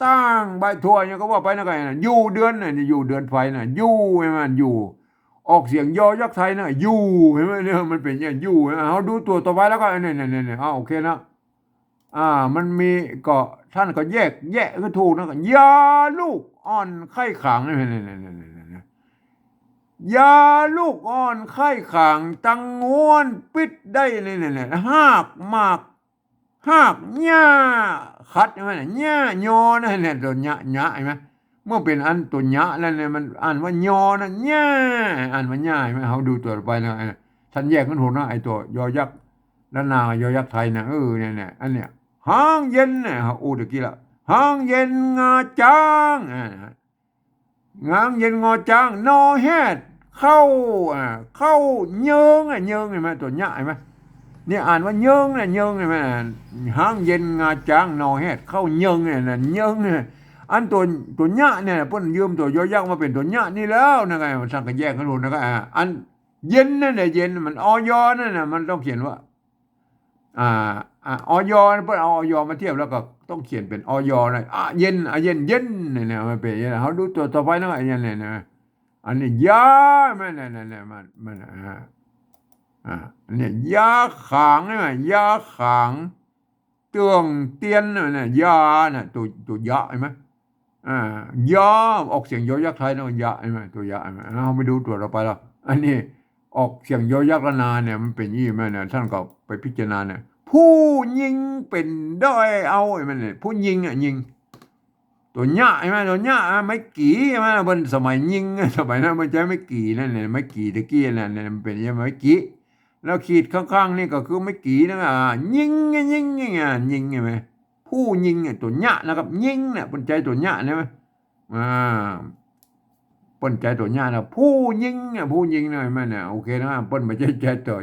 ตั้งใบถั่วเนี่ยก็ว่าไปนะ ก็หันก่อ อยู่เดือนน่ะ อยู่เดือนไฟน่ะ อยู่ หันก่อ อยู่ ออกเสียงยอยักษ์ไทยน่ะ อยู่ หันก่อ เนี่ย มันเป๋นอย่างอยู่ หันก่อ เฮาดูตั๋วต่อไปแล้วก็ เนี่ย เนี่ย เนี่ย เนี่ย อ่า โอเคนะ อ่า มันมีก็ ต้านก็แยกแยะหื้อถูกนะ ก็ยาลูกอ่อนไข้ขาง นี่ นี่ นี่ นี่ นี่ นี่ ยาลูกอ่อนไข้ขาง ตังงวนปิดได้ นี่ นี่ นี่ ฮากหมาก ฮากหญ้าขัด หันก่อ หญ้ายอนะ เนี่ย ตั๋วยะ ยะ หันก่อ เมื่อเป๋นอันตั๋วยะแล้วเนี่ย มันอ่านว่ายอนะ หญ้า อ่านว่ายา หันก่อ เฮาดูตั๋วไปนะ ต้านแยกหื้อถูกนะ ไอ้ตั๋วยอยักษ์ล้านนา ยอยักษ์ไทยน่ะ เออ เนี่ย เนี่ย อันเนี้ย ฮ้างเย็นเนี่ย เฮาอู้ตะกี้ละ ฮ้างเย็นงาจ๊าง อ่า ฮ้างเย็นงอจ๊าง นอแฮด เข้า อ่า เข้าเยิง อ่ะ เยิง หันก่อ ตั๋วยะ หันก่อ นี่อ่านว่าเยิงนะ เยิง เห็นไหมนะ ฮ้างเย็นงาจ๊าง นอแฮดเข้าเยิงเนี่ยนะ เยิงเนี่ย อันตั๋ว ตั๋วเยียะเนี่ย เปิ้นยืมตั๋วยอยักษ์มาเป๋นตั๋วเยียะนี่แล้วนะ ก็ท่านก็แยกหื้อฮู้นะ ก็ อ่า อันเย็นนั่นแหละ เย็น มัน อย นั่นน่ะ มันต้องเขียนว่า อ่า อ่า อย เปิ้นเอา อย มาเทียบแล้วก็ต้องเขียนเป๋น อย นะ อ่ะ เย็น อ่ะ เย็น เย็น เนี่ย เนี่ย มันเป๋นอย่างนี้ เฮาดูตั๋วต่อไปนะ อันนี้เนี่ย เนี่ย อันนี้ยา มัน เนี่ย เนี่ย เนี่ย มัน มัน อ่า อ่า เนี่ย ยาขาง เห็นไหม ยาขาง เตื้องเตี้ยน เนี่ย ยา เนี่ย ตั๋ว ตั๋วเยียะ เห็นไหม อ่า ยา ออกเสียงยอยักษ์ไทยนะ ยะ เห็นไหม ตั๋วเยียะ เห็นไหม เฮาไปดูตั๋วต่อไปแล้ว อันนี้ออกเสียงยอยักษ์ล้านนาเนี่ย มันเป๋นอย่างนี้ แม่นนะ ท่านก็ไปพิจารณาเนี่ย ผู้ญิงเป๋นด้อยเอา เห็นไหมเนี่ย ผู้ญิงอ่ะ ญิง ตั๋วเยียะ เห็นไหม ตั๋วเยียะ อ่ะ ไม้กี่ เห็นไหม เปิ้นสมัยญิง สมัยนั้นเปิ้นใจ๊ไม้กี่นั่นเนี่ย ไม้กี่ตะกี้นั่นเนี่ย มันเป๋นอย่างนี้ ไม้กี่ แล้วขีดข้างๆ นี่ก็คือไม้กี่นะ อ่า ญิงไง ญิงไง อ่ะ ญิง เห็นไหม ผู้ญิงเนี่ย ตั๋วเยียะนะครับ ญิงเนี่ย เปิ้นใจ๊ตั๋วเยียะนะ อ่า เปิ้นใจ๊ตั๋วเยียะนะ ผู้ญิงเนี่ย ผู้ญิงเนี่ย เห็นไหมเนี่ย โอเคนะ เปิ้นบ่ใจ้ใจ๊ตั๋ว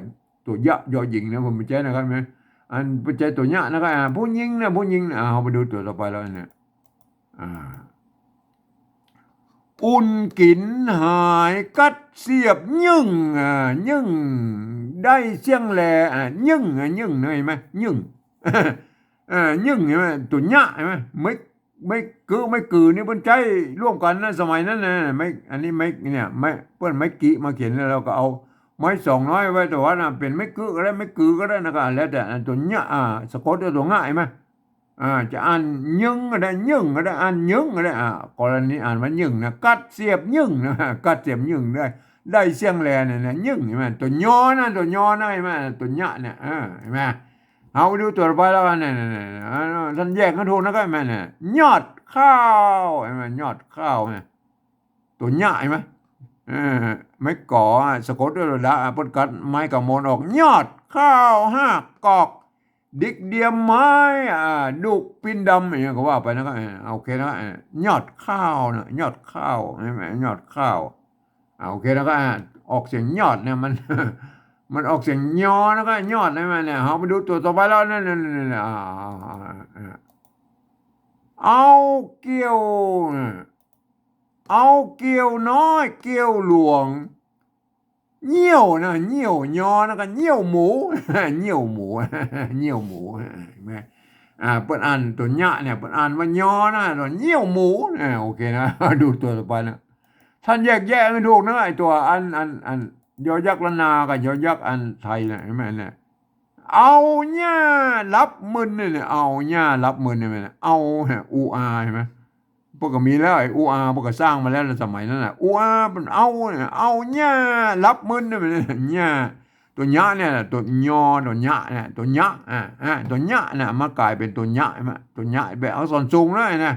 ตั๋วเยียะ ยอญิงนะ เปิ้นบ่ใจ้นะครับ เห็นไหม อันเปิ้นใจ๊ตั๋วเยียะนะครับ อ่า ผู้ญิงเนี่ย ผู้ญิงเนี่ย อ่า เฮาไปดูตั๋วต่อไปแล้วเนี่ย อ่า อุ่นกิ๋นหายกั๊ดเสียบนึ่ง อ่า นึ่งได้เสี้ยงแล อ่า นึ่ง อ่า นึ่งนะ เห็นไหม นึ่ง เออ นึ่ง เห็นไหม ตั๋วเยียะ เห็นไหม ไม้ ไม้กึ๊ ไม้กือนี่เปิ้นใจ๊ร่วมกั๋นนะ สมัยนั้นนะ ไม้ อันนี้ไม้ เนี่ย ไม้ เปิ้นไม้กี่มาเขียน แล้วก็เอาไม้สองน้อยไว้ตรงนั้นนะ เป๋นไม้กึ๊ก็ได้ ไม้กือก็ได้นะ ก็แล้วแต่ อันตั๋วเยียะ อ่า สะกดเอาตั๋วเยียะ เห็นไหม อ่า จะอ่านยึงก็ได้ ยึ่งก็ได้ อ่านยึงก็ได้ อ่า กรณีอ่านว่ายึ่งนะ กั๊ดเสียบยึ่งนะ กั๊ดเสียบยึ่งได้ ได้เสี้ยงแลเนี่ยนะ ยึ่ง เห็นไหม ตั๋วยอนะ ตั๋วยอนะ เห็นไหม ตั๋วเยียะเนี่ย เออ เห็นไหม เฮาไปดูตั๋วต่อไปแล้วกั๋นเนี่ย เนี่ย เนี่ย เนี่ย อ่า ท่านแยกหื้อถูกนะครับ เห็นไหมเนี่ย ยอดข้าว เห็นไหม ยอดข้าวเนี่ย ตั๋วเยียะ เห็นไหม เออ ไม้ก๋อ อ่ะ สะกดด้วยตั๋วดะ อ่ะ เปิ้นกั๊ดไม้ก๋ำมนออก ยอดข้าวหากกอก ดิกเดียมไม้ อ่า ดุกปินดำ อย่างเงี้ยก็ว่าไปนะครับ อ่า โอเคนะครับ อ่า ยอดข้าวนะ ยอดข้าว ใช่ไหม ยอดข้าว อ่า โอเคนะครับ อ่า ออกเสียงยอดเนี่ย มัน มันออกเสียงยอนะครับ ยอด ใช่ไหมเนี่ย เฮาไปดูตั๋วต่อไปแล้ว นั่น นั่น นั่น อ่า อ่า อ่า เอาเกี้ยวนะ เอาเกี้ยวน้อย เกี้ยวหลวง เยี่ยวนะ เยี่ยว ยอ แล้วก็เยี่ยวหมู เยี่ยวหมู เยี่ยวหมู เห็นไหม อ่า เปิ้นอ่านตั๋วเยียะเนี่ย เปิ้นอ่านว่ายอนะ ตั๋วเยี่ยวหมู อ่า โอเคนะ ดูตั๋วต่อไปนะ ท่านแยกแยะหื้อถูกนะ ไอ้ตั๋วอัน อัน อัน ยอยักษ์ล้านนากับยอยักษ์อันไทยนะ เห็นไหมเนี่ย เอาหญ้ารับมึนเนี่ย เอาหญ้ารับมึนเนี่ย เอา ฮะ อูอา เห็นไหม เปิ้นก็มีแล้ว ไอ้อูอา เปิ้นก็สร้างมาแล้วในสมัยนั้นน่ะ อูอา เปิ้นเอาเนี่ย เอาหญ้ารับมึนเนี่ย หญ้า ตั๋วเยียะเนี่ย ตั๋วยอ ตั๋วเยียะเนี่ย ตั๋วเยียะ อ่า อ่า ตั๋วเยียะเนี่ย มากลายเป๋นตั๋วเยียะ เห็นไหม ตั๋วเยียะ เป๋นอักษรสูงนะ นะ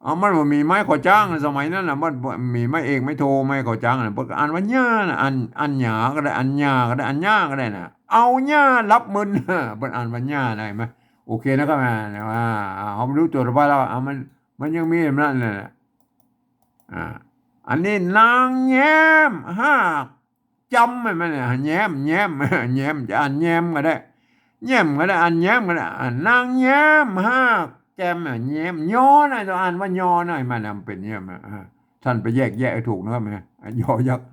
เอา มันบ่มีไม้ขอจ๊าง สมัยนั้นน่ะ มันบ่มีไม้เอก ไม้โท ไม้ขอจ๊างน่ะ เปิ้นก็อ่านว่าหญ้าน่ะ อ่าน อ่านหญ้าก็ได้ อ่านหญ้าก็ได้ อ่านหญ้าก็ได้น่ะ เอาหญ้ารับมึน เปิ้นอ่านว่าหญ้านะ เห็นไหม โอเคนะครับ อ่า ว่า อ่า เฮาไปดูตั๋วต่อไปแล้ว อ่า มัน มันยังมีแบบนั้นแหละ อ่า อันนี้นางแย้มหาก จำ เห็นไหมเนี่ย แย้ม แย้ม แย้ม จะอ่านแย้มก็ได้ แย้มก็ได้ อ่านแย้มก็ได้ อ่านนางแย้มหากแจ่ม อ่ะ แย้ม ยอนะ ต้องอ่านว่ายอนะ เห็นไหมเนี่ย มันเป๋นอย่างเงี้ย อ่า ท่านไปแยกแยะหื้อถูกนะครับ เนี่ย อ่ะ ยอยักษ์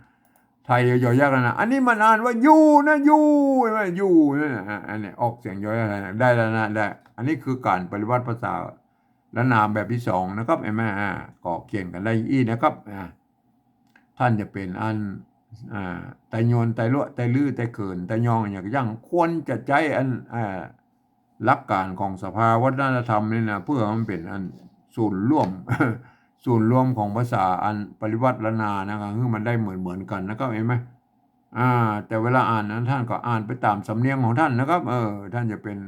ไทย ยอยักษ์นะ อันนี้มันอ่านว่ายูนะ ยู เห็นไหม ยูนั่นน่ะ อ่ะ อันนี้ออกเสียงยอยักษ์นะ ได้แล้วนะ ได้ อันนี้คือก๋านปริวรรตภาษาล้านนาแบบตี้สองนะครับ เห็นไหม อ่า ก็เขียนกั๋นได้อี้นะครับ อ่า ท่านจะเป๋นอัน อ่า ไตยวน ไตลัวะ ไตลื้อ ไตเขิน ไตยอง อย่าง อย่างควรจะใจ๊อัน อ่า หลักก๋านของสภาวัฒนธรรมนี่นะ เปื้อหื้อมันเป๋นอันศูนย์ร่วม ศูนย์รวมของภาษาอันปริวรรตล้านนานะครับ หื้อมันได้เหมือนๆ กั๋นนะครับ เห็นไหม อ่า แต่เวลาอ่านนั้นท่านก็อ่านไปต๋ามสำเนียงของท่านนะครับ เออ ท่านจะเป๋น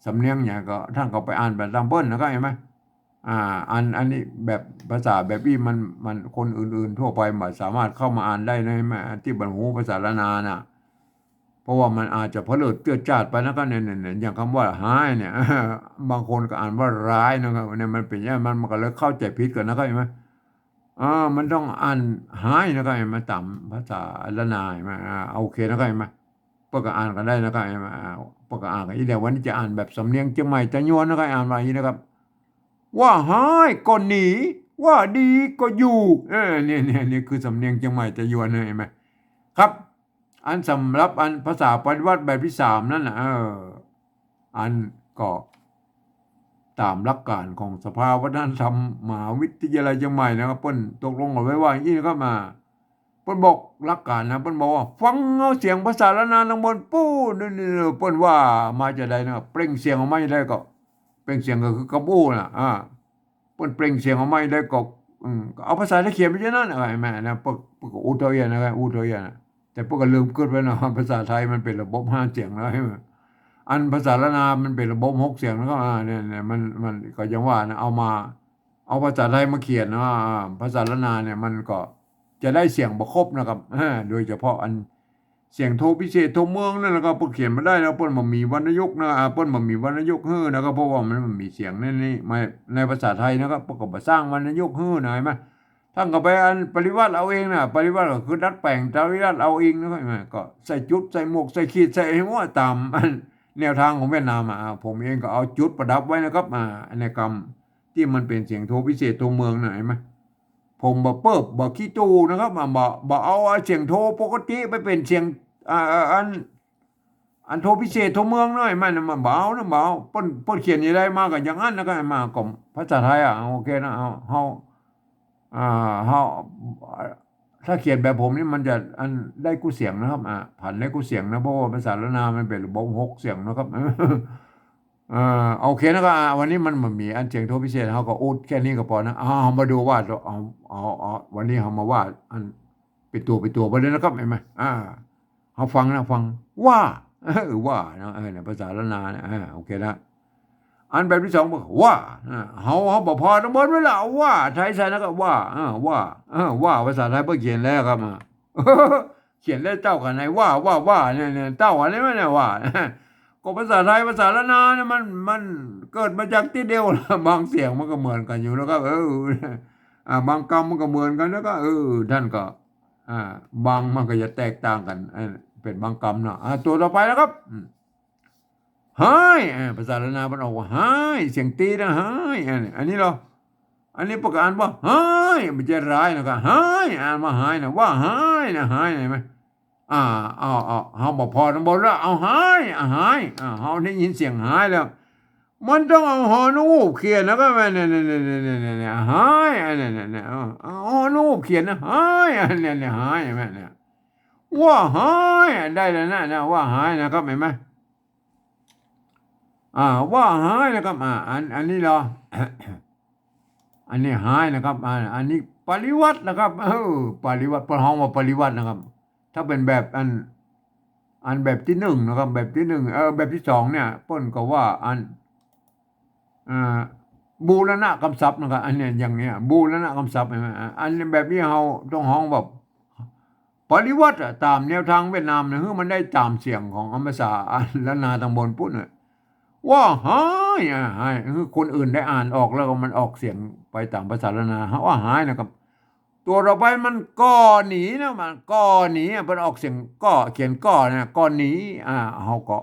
สำเนียงไหนก็ ท่านก็ไปอ่านไปต๋ามเปิ้นนะครับ เห็นไหม อ่า อัน อันนี้แบบภาษาแบบอี้มัน มันคนอื่นๆ ทั่วไปบ่สามารถเข้ามาอ่านได้นะ เห็นไหม ตี้บ่ฮู้ภาษาล้านนาน่ะ เพราะว่ามันอาจจะเผลอเจื้อจ้าดไปนะครับ เนี่ย เนี่ย เนี่ย อย่างกำว่าฮ้ายเนี่ย บางคนก็อ่านว่าร้ายนะครับ เนี่ย มันเป๋นอย่างนั้น มัน มันก็เลยเข้าใจ๋ผิดกั๋นนะครับ เห็นไหม อ่า มันต้องอ่านฮ้ายนะครับ เห็นไหม ต๋ามภาษาล้านนา เห็นไหม อ่า โอเคนะครับ เห็นไหม เปิ้นก็อ่านกั๋นได้นะครับ อ่า เปิ้นก็อ่านกั๋นอี้ แต่วันนี้จะอ่านแบบสำเนียงเจียงใหม่ตะยวนนะครับ อ่านว่าอย่างนี้นะครับ ว่าฮ้ายก็หนี ว่าดีก็อยู่ เออ เนี่ย เนี่ย เนี่ยคือสำเนียงเจียงใหม่ตะยวนนะ หันก่อ ครับ อันสำหรับอันภาษาปริวรรตแบบตี้สามนั้นน่ะ เออ อันก็ต๋ามหลักก๋านของสภาวัฒนธรรมมหาวิทยาลัยเจียงใหม่นะครับ เปิ้นตกลงกั๋นไว้ว่าอย่างนี้นะครับ มา เปิ้นบอกหลักก๋านนะ เปิ้นบอกว่า ฟังเอาเสียงภาษาล้านนาตังบนปู๊น นี่ นี่ เปิ้นว่ามาจาใดนะ เปล่งเสียงออกมาจาใดก็ เปล่งเสียงก็คือกำอู้น่ะ อ่า เปิ้นเปล่งเสียงออกมาจาใดก็ อืม ก็เอาภาษาไทยเขียนไปจานั้น เออ หันก่อนะ เปิ้น เปิ้นก็อู้เต้าอี้นะ อู้เต้าอี้นะ แต่เปิ้นก็ลืมกึ๊ดไว้เนาะ ภาษาไทยมันเป๋นระบบห้าเสียงนะ อันภาษาล้านนามันเป๋นระบบหกเสียงนะครับ อ่า เนี่ย เนี่ย มัน มันก็ยังว่านะ เอามา เอาภาษาไทยมาเขียนเนาะ อ่า ภาษาล้านนาเนี่ยมันก็จะได้เสียงบ่ครบนะครับ อ่า โดยเฉพาะอันเสียงโทพิเศษโทเมืองนั่นนะครับ เปิ้นเขียนบ่ได้นะ เปิ้นบ่มีวรรณยุกต์นะ อ่า เปิ้นบ่มีวรรณยุกต์หื้อนะครับ เพราะว่ามันบ่มีเสียงในนี้ มาในภาษาไทยนะครับ เปิ้นก็บ่สร้างวรรณยุกต์หื้อนะ หันก่อ ต้านก็ไปอันปริวรรตเอาเองน่ะ ปริวรรตก็คือดัดแป๋ง ปริวรรตเอาเองนะครับ ก็ใส่จุด ใส่หมวก ใส่ขีด ใส่หัว ต๋ามอันแนวตางของเวียดนามอะ อ่า ผมเองก็เอาจุดประดับไว้นะครับ อ่า ในกำตี้มันเป๋นเสียงโทพิเศษโทเมืองน่ะ หันก่อ ผมบ่เปิ๊บ บ่ขี้ตู้นะครับ อ่า บ่ บ่เอาเสียงโทปกติไปเป๋นเสียง อ่า อ่า อัน อันโทพิเศษโทเมืองเนาะ หันก่อ มันบ่เอานะ บ่เอา เปิ้น เปิ้นเขียนอย่างใดมาก็อย่างนั้นนะ ก็มาก็ภาษาไทยอะ โอเคนะ เอา เฮา อ่า เฮา ถ้าเขียนแบบผมนี่มันจะอันได้กู้เสียงนะครับ อ่า ผันได้กู้เสียงนะ เพราะว่าภาษาล้านนามันเป๋นระบบหกเสียงนะครับ อ่า โอเคนะ ก็ อ่า วันนี้มันบ่มีอันเสียงโทพิเศษ เฮาก็อุดแค่นี้ก็ปอนะ เอา เฮามาดูว่า เอา เอา เอา วันนี้เฮามาว่าอันเป๋นตั๋ว เป๋นตั๋วไปเลยนะครับ หันก่อ อ่า เฮาฟังนะ ฟัง ว่า เออ ว่านะ เออ เนี่ย ภาษาล้านนานะ อ่า โอเคนะ อันแบบตี้สองบอกว่า อ่า เฮา เฮาบ่ผ่อตังบนไว้ละ ว่าไทยใส่นะ ก็ว่า เออ ว่า เออ ว่า ภาษาไทยเปิ้นเขียนแล้วครับ อ่า เขียนแล้วเต้ากั๋นในว่า ว่า ว่า เนี่ย เนี่ย เต้ากั๋นได้ไหมเนี่ย ว่า ก็ภาษาไทย ภาษาล้านนาเนี่ยมัน มันเกิดมาจากตี้เดียว บางเสียงมันก็เหมือนกั๋นอยู่นะครับ เออ อ่า บางกำมันก็เหมือนกั๋นนะครับ เออ ต้านก็ อ่า บางมันก็จะแตกต่างกั๋น อ่า เป๋นบางกำเนาะ อ่า ตั๋วต่อไปนะครับ อืม ฮ้าย อ่า ภาษาล้านนามันออกว่าฮ้าย เสียงตี๋นะ ฮ้าย อันนี้ อันนี้เหรอ อันนี้เปิ้นก็อ่านว่าฮ้าย บ่ใจ้ร้ายนะครับ ฮ้าย อ่านว่าฮ้ายนะ ว่าฮ้ายนะ ฮ้าย หันก่อ อ่า เอา เอา เฮาบ่ผ่อตังบนละ เอาฮ้าย อ่า ฮ้าย อ่า เฮาได้ยินเสียงฮ้ายแล้ว มันต้องเอาหอหนูฮูกเขียนนะครับ เนี่ย เนี่ย ฮ้าย อันเนี่ย เนี่ย เนี่ย เอา เอาหอหนูฮูกเขียนนะ ฮ้าย อันเนี่ย เนี่ย ฮ้าย หันก่อ เนี่ย ว่าฮ้าย ได้แล้วนะ นะ ว่าฮ้ายนะครับ หันก่อ อ่า ว่าฮ้ายนะครับ อ่า อัน อันนี้เหรอ อันนี้ฮ้ายนะครับ อ่า อันนี้ปริวรรตนะครับ เออ ปริวรรต เปิ้นฮ้องว่าปริวรรตนะครับ ถ้าเป๋นแบบอัน อันแบบตี้นึ่งนะครับ แบบตี้นึ่ง เออ แบบตี้สองเนี่ย เปิ้นก็ว่าอัน อ่า บูรณะกำศัพท์นะครับ อันเนี้ย อย่างเนี้ย บูรณะกำศัพท์ หันก่อ อ่า อันแบบนี้เฮาต้องฮ้องแบบ ปริวรรตอะ ต๋ามแนวตางเวียดนามนะ หื้อมันได้ต๋ามเสียงของอันภาษาอันล้านนาตางบนปู๊นน่ะ ว่าฮ้าย อ่ะ ฮ้าย หื้อคนอื่นได้อ่านออกแล้วก็มันออกเสียงไปต๋ามภาษาล้านนา ว่าฮ้ายนะครับ ตั๋วต่อไปมันก่อหนีนะ มันก่อหนีอะ เปิ้นออกเสียงก่อ เขียนก่อนะ ก่อหนี อ่า เฮาก็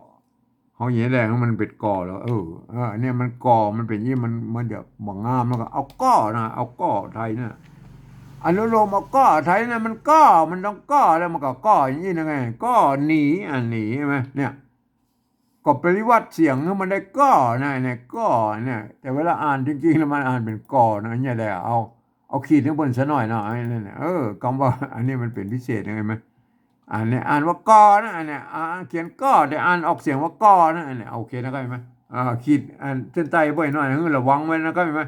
เฮาอย่างนี้แหละ มันเป๋นก่อแล้ว เออ เออ เนี่ยมันก่อ มันเป๋นอย่างนี้ มัน มันจะบ่งาม มันก็เอาก่อนะ เอาก่อไทยนะ อนุโลมเอาก่อไทยนะ มันก่อ มันต้องก่อแล้ว มันก็ก่ออย่างนี้นะไง ก่อหนี อ่ะ หนี หันก่อ เนี่ย ก็ปริวรรตเสียงหื้อมันได้ก่อนะ เนี่ย ก่อเนี่ย แต่เวลาอ่านจริงๆ แล้วมันอ่านเป๋นก่อนะ เนี่ยแหละ เอา เอาขีดหื้อเปิ้นซะหน่อยเนาะ ไอ้นั่นน่ะ เออ กำว่า อันนี้มันเป๋นพิเศษนะ หันก่อ อันเนี้ยอ่านว่าก่อนะ อันเนี้ย อ่า เขียนก่อ แต่อ่านออกเสียงว่าก่อนะ อันเนี้ย โอเคนะครับ หันก่อ อ่า ขีด อันเส้นใต้บ่อยหน่อย หื้อระวังไว้นะครับ หันก่อ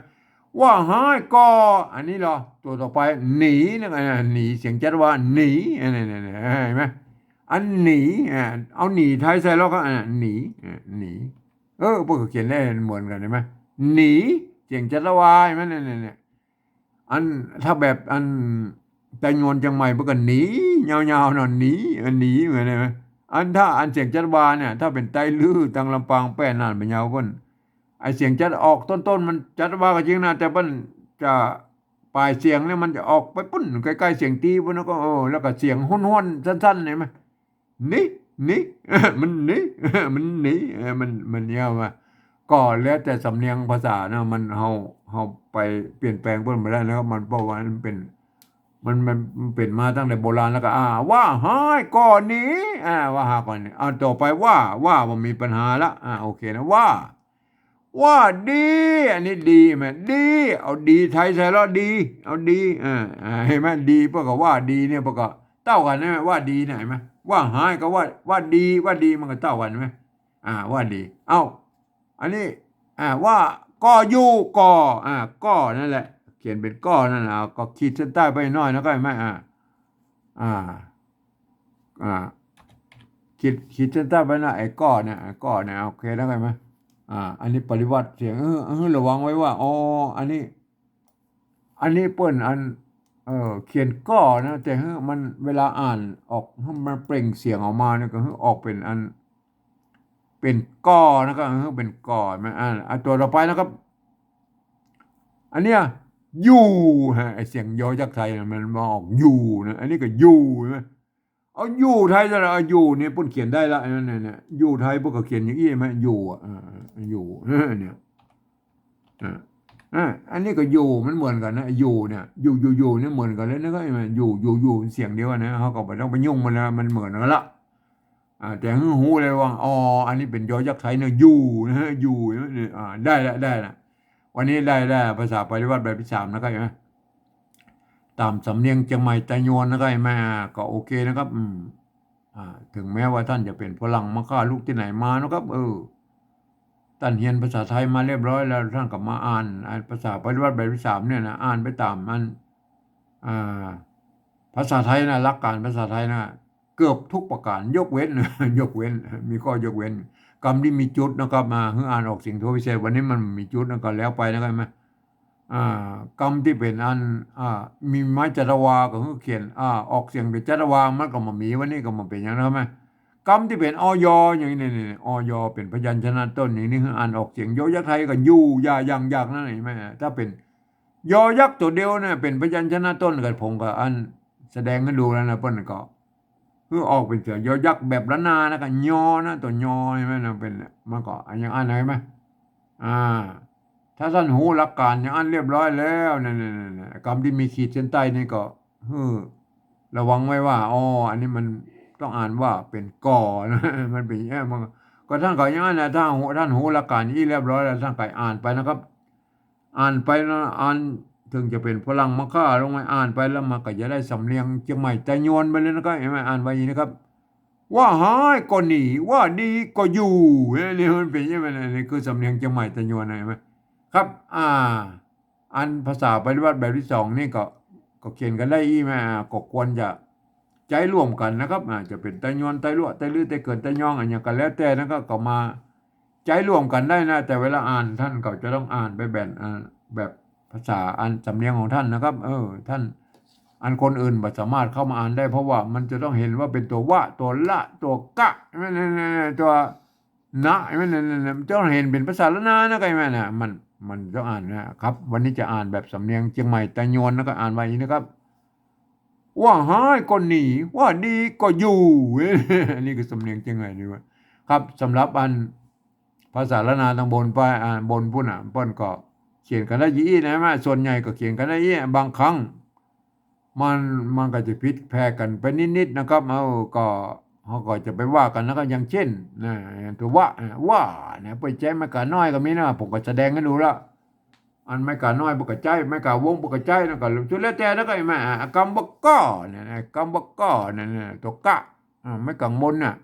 ว่าฮ้ายก่อ อันนี้เหรอ ตั๋วต่อไป หนีนะ อันเนี้ย หนี เสียงจั๊ดว่า หนี อันเนี้ย เนี่ย เนี่ย หันก่อ อันหนี อ่า เอาหนีไทยใส่แล้วก็ อ่า หนี อ่า หนี เออ เปิ้นก็เขียนได้เหมือนกั๋น หันก่อ หนี เสียงจั๊ดว่า หันก่อ เนี่ย เนี่ย เนี่ย อัน ถ้าแบบอันไตยวนเจียงใหม่เปิ้นก็หนี ยาวๆ เนาะ หนี อันหนี เหมือนกันนะ อันถ้าอันเสียงจั๊ดว่าเนี่ย ถ้าเป๋นไตลื้อตางลำปางแป้ น่าน พะเยาปู๊น ไอ้เสียงจั๊ดออกต้นๆ มันจั๊ดว่าก็จริงนะ แต่เปิ้นจะ ป๋ายเสียงเนี่ยมันจะออกไปปู๊น ใก้ๆ เสียงตี๋ปู๊น แล้วก็ เออ แล้วก็เสียงห้วนๆ สั้นๆ หันก่อ หนี หนี มันหนี มันหนี เออ มัน มันเนี่ยว่า ก็แล้วแต่สำเนียงภาษานะ มัน เฮา เฮาไปเปลี่ยนแปลงเปิ้นบ่ได้นะครับ มัน เพราะว่ามันเป็น มัน มัน มันเป็นมาตั้งแต่โบราณแล้วก็ อ่า ว่าฮ้ายก็หนี อ่า ว่าฮ้ายก็หนี อ่า ต่อไปว่า ว่าบ่มีปัญหาละ อ่า โอเคนะ ว่า ว่าดี อันนี้ดีไหม ดี เอาดีไทยใส่แล้วดี เอาดี อ่า อ่า เห็นไหม ดีเปิ้นก็ว่าดีเนี่ย เปิ้นก็เต้ากั๋นนะ ว่าดีเนี่ย เห็นไหม ว่าฮ้ายก็ว่า ว่าดี ว่าดีมันก็เต้ากั๋น เห็นไหม อ่า ว่าดี เอ้า อันนี้ อ่า ว่า ก็อยู่ ก็ อ่า ก็นั่นแหละ เขียนเป็นก็นั่นแหละ เอา ก็ขีดเส้นใต้ไปหน่อยนะ ก็เห็นไหม อ่า อ่า อ่า ขีด ขีดเส้นใต้ไปหน่อย ไอ้ก็เนี่ย ไอ้ก็เนี่ย โอเคนะ ก็เห็นไหม อ่า อันนี้ปริวรรตเสียง เออ เออ ระวังไว้ว่า อ๋อ อันนี้ อันนี้เปิ้นอัน เออ เขียนก็นะ แต่หื้อมันเวลาอ่านออก หื้อมันเปล่งเสียงออกมาเนี่ย ก็หื้อออกเป็นอัน เป็นก็นะครับ หื้อเป็นก็ มัน อ่า อ่ะ ตัวต่อไปนะครับ อันเนี้ย อยู่ ฮะ ไอ้เสียงยอยักษ์ไทยนะ มันมาออกอยู่นะ อันนี้ก็อยู่ ใช่ไหม เอาอยู่ไทยซะละ เอาอยู่เนี่ยเปิ้นเขียนได้ละ อันนั้นเนี่ย อยู่ไทยเปิ้นก็เขียนอย่างอี้ไหม อยู่อะ อ่า อยู่ เนี่ย อ่า อ่า อันนี้ก็อยู่ มันเหมือนกั๋นนะ อยู่เนี่ย อยู่ อยู่ อยู่เนี่ยเหมือนกั๋นเลยนะ ก็เห็นไหม อยู่ อยู่ อยู่ เสียงเดียวกั๋นนะ เฮาก็บ่ต้องไปยุ่งมันนะ มันเหมือนกั๋นละ อ่า แต่หื้อฮู้เลยว่า อ๋อ อันนี้เป็นยอยักษ์ไทยเนี่ย อยู่นะฮะ อยู่เนี่ย อ่า ได้ละ ได้ละ วันนี้ได้ ได้ภาษาปริวรรตแบบที่สามนะครับ เห็นไหม ต๋ามสำเนียงเจียงใหม่ไตยวนนะครับ เห็นไหม อ่า ก็โอเคนะครับ อืม อ่า ถึงแม้ว่าต้านจะเป๋นฝรั่งมาค่าลูกตี้ไหนมานะครับ เออ ต้านเฮียนภาษาไทยมาเรียบร้อยแล้ว ต้านก็มาอ่าน อ่านภาษาปริวรรตแบบที่สามเนี่ยนะ อ่านไปต๋ามอัน อ่า ภาษาไทยนะ หลักก๋านภาษาไทยนะ เกือบทุกประก๋าน ยกเว้น ยกเว้น มีข้อยกเว้น กำตี้มีจุดนะครับ มา หื้ออ่านออกเสียงโทพิเศษ วันนี้มันมีจุดนะ ก็แล้วไปนะครับ เห็นไหม อ่า กำตี้เป๋นอัน อ่า มีไม้จัตวา ก็หื้อเขียน อ่า ออกเสียงเป๋นจัตวา มันก็บ่มี วันนี้ก็บ่เป๋นหยังนะครับ แม่ กำตี้เป๋น อ ยอ อย่างนี้ นี่ นี่ อ ยอ เป๋นพยัญชนะต้น อย่างนี้ หื้ออ่านออกเสียง ยอยักษ์ไทยก็อยู่ อย่า อย่าง อยาก นั่น เห็นไหม ถ้าเป๋น ยอยักษ์ตั๋วเดียวเนี่ย เป๋นพยัญชนะต้น ก็ผมก็อันแสดงหื้อดูแล้วนะ เปิ้นก็ หื้อออกเป๋นเสียงยอยักษ์แบบล้านนานะ ก็ยอนะ ตั๋วยอ ใช่ไหมนะ เป๋น มันก็อย่างอั้น เห็นไหม อ่า ถ้าต้านฮู้หลักก๋านอย่างอั้นเรียบร้อยแล้ว เนี่ย เนี่ย เนี่ย เนี่ย กำตี้มีขีดเส้นใต้นี่ก็ หื้อระวังไว้ว่า อ๋อ อันนี้มันต้องอ่านว่าเป๋นก่อนะ มันเป๋น เอ้ย มันก็ ก็ต้านก็อย่างอั้นนะ ถ้าฮู้ ต้านฮู้หลักก๋านอี้เรียบร้อยแล้ว ต้านก็อ่านไปนะครับ อ่านไปนะ อ่าน ถึงจะเป๋นฝรั่งมาค่าลงมา อ่านไปแล้วมันก็จะได้สำเนียงเจียงใหม่ไตยวนไปเลยนะครับ เห็นไหม อ่านว่าอย่างนี้นะครับ ว่าฮ้ายก็หนี ว่าดีก็อยู่ เนี่ย นี่มันเป๋นใช่ไหม นี่คือสำเนียงเจียงใหม่ไตยวนนะ เห็นไหมครับ อ่า อันภาษาปริวรรตแบบที่สองนี่ก็ ก็เขียนกั๋นได้อี้แม่ อ่า ก็ควรจะใจ๊ร่วมกั๋นนะครับ อ่า จะเป๋นไตยวน ไตลัว ไตลื้อ ไตเกิน ไตยอง อันหยังก็แล้วแต่นะครับ ก็มาใจ๊ร่วมกั๋นได้นะ แต่เวลาอ่านต้านก็จะต้องอ่านไปแบบ อ่า แบบภาษาอันสำเนียงของต้านนะครับ เออ ต้าน อันคนอื่นบ่สามารถเข้ามาอ่านได้ เพราะว่ามันจะต้องเห็นว่าเป๋นตั๋ววะ ตั๋วละ ตั๋วกะ ตั๋ว นะ เห็นไหม นั่นๆๆ มันต้องเห็นเป๋นภาษาล้านนานะ ก็เห็นไหมนะ มัน มันต้องอ่านนะครับ วันนี้จะอ่านแบบสำเนียงเจียงใหม่ไตยวนนะ ก็อ่านว่าอย่างนี้นะครับ ว่าฮ้ายก็หนี ว่าดีก็อยู่ อันนี้คือสำเนียงเจียงใหม่ไตยวนครับ สำหรับอันภาษาล้านนาตางบนไป อ่า บนปู้นน่ะ เปิ้นก็เขียนกั๋นได้อย่างอี้นะ แม่ ส่วนใหญ่ก็เขียนกั๋นได้อย่างอี้ บางครั้ง มัน มันก็จะผิดแผกกั๋นไปนิดๆ นะครับ เออ ก็ เฮาก็จะไปว่ากั๋นนะครับ อย่างเช่น นะ ตั๋ววะ อ่า ว่า นะ ไปใจ๊ไม้กาน้อยก็มีนะ ผมก็แสดงหื้อดูละ อันไม้กาน้อยเปิ้นก็ใจ๊ ไม้กาวงเปิ้นก็ใจ๊นะ ก็สุดแล้วแต่นะ ก็ไอ้แม่ อ่า กำว่าก็เนี่ยนะ กำว่าก็เนี่ยนะ ตั๋วกะ อ่า ไม้กังบนน่ะ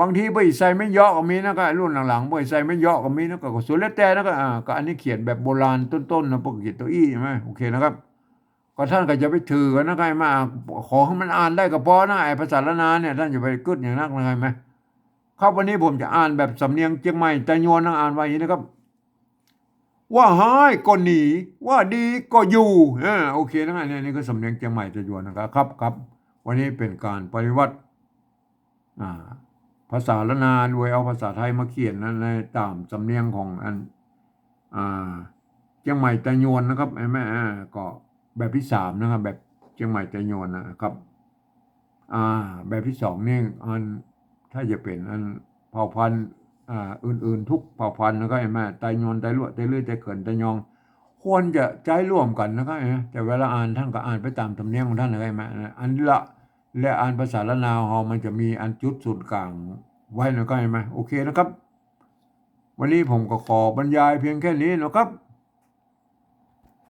บางทีเปิ้นใส่ไม้เยาะก็มีนะ ก็รุ่นหลังๆ เปิ้นใส่ไม้เยาะก็มีนะ ก็ ก็สุดแล้วแต่นะ ก็ อ่า ก็อันนี้เขียนแบบโบราณต้นๆ นะ เปิ้นก็เขียนตั๋วอี้ ใช่ไหม โอเคนะครับ ก็ต้านก็อย่าไปถือกั๋นนะ ใค่มา ขอหื้อมันอ่านได้ก็ปอนะ ไอ้ภาษาล้านนาเนี่ย ต้านอย่าไปกึ๊ดอย่างนักนะ ใค่ไหม ครับ วันนี้ผมจะอ่านแบบสำเนียงเจียงใหม่ไตยวนนะ อ่านว่าอย่างนี้นะครับ ว่าฮ้ายก็หนี ว่าดีก็อยู่ อ่า โอเคนะ อันนี้ อันนี้คือสำเนียงเจียงใหม่ไตยวนนะครับ ครับ ครับ วันนี้เป๋นก๋านปริวรรต อ่า ภาษาล้านนา โดยเอาภาษาไทยมาเขียนนะ ในต๋ามสำเนียงของอัน อ่า เจียงใหม่ไตยวนนะครับ เห็นไหม อ่า ก็แบบที่สามนะครับ แบบเจียงใหม่ไตยวนนะครับ อ่า แบบที่สองนี่ อัน ถ้าจะเป๋นอันเผ่าพันธุ์ อ่า อื่นๆ ทุกเผ่าพันธุ์นะครับ หันก่อ ไตยวน ไตลัวะ ไตลื้อ ไตเขื่อน ไตยอง ควรจะใจ๊ร่วมกั๋นนะครับ หันก่อ แต่เวลาอ่านต้านก็อ่านไปต๋ามสำเนียงของต้านนะครับ หันก่อ อันละ และอ่านภาษาล้านนาเฮามันจะมีอันจุดศูนย์ก๋างไว้นะครับ หันก่อ โอเคนะครับ วันนี้ผมก็ขอบรรยายเพียงแค่นี้นะครับ